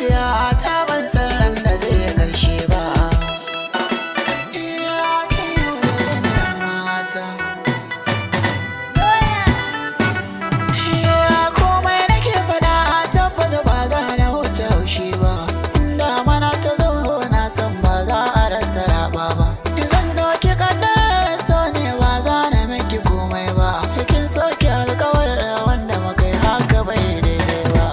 zuciya ta ban san ran da zai karshe ba. Iya kin yaudare ni 'yan mata. Iya komai nake faɗa tabbata ba za na wuce haushi ba. Damana ta zo na san ba za a rasa raba ba. Zan ɗauki ƙaddarar so ne ba za na miki komai ba. Kin soke alƙawarin wanda muka yi haka bai daidai ba.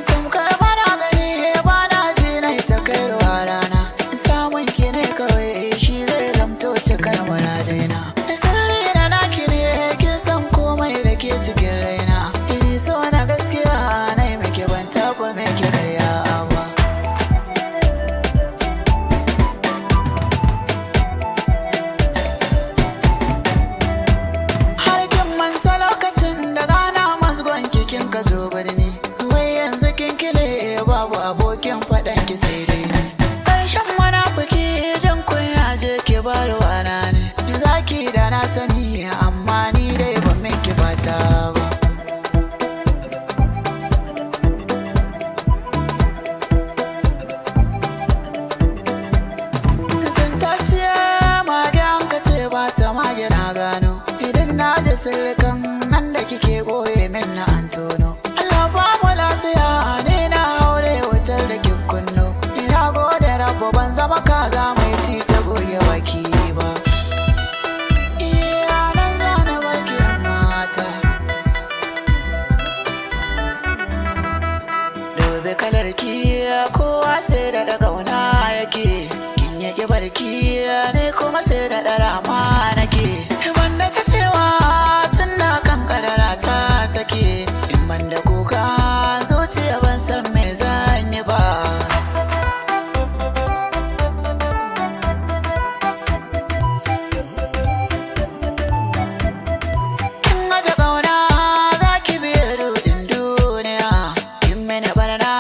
Tamkar bana gani bana ji na ta kai ruwa rana. Samun ki ne kawai shi zai zamto cikar muradaina. Sirri na naki ne kin san komai da ke cikin raina. Ini so na gaskiya na yi miki ban taɓa miki karya ba. Har kin manta lokacin da gana mazgon kin ka zo birni. Wai yanzu kin kile babu abokin faɗan ki sai dai ni. Karshen munafiki jan kunya je ki bar wana ne. Zaki da na sani amma ni dai ban miki fata ba. Santacciya mage an ka ce ba ta mage na gano. Idan na je sirrikan nan da kike boye min na antono. Allah ba mu lafiya ne na aure wutar da ki kunno. Ina gode rabu ban zama kaza mai ci ta goge baki ba. Iya nan zana barki 'yan mata. Dubi kalar ki kowa sai da daga wana yake. Kin yake barki ne kuma sai da ɗara ma nake. Wanda ta cewa tun na kan kadara ta take. In ban da kuka zuciya ban san me zan yi ba. Kin aje ƙauna za ki biye ruɗin duniya. Kin mini barna.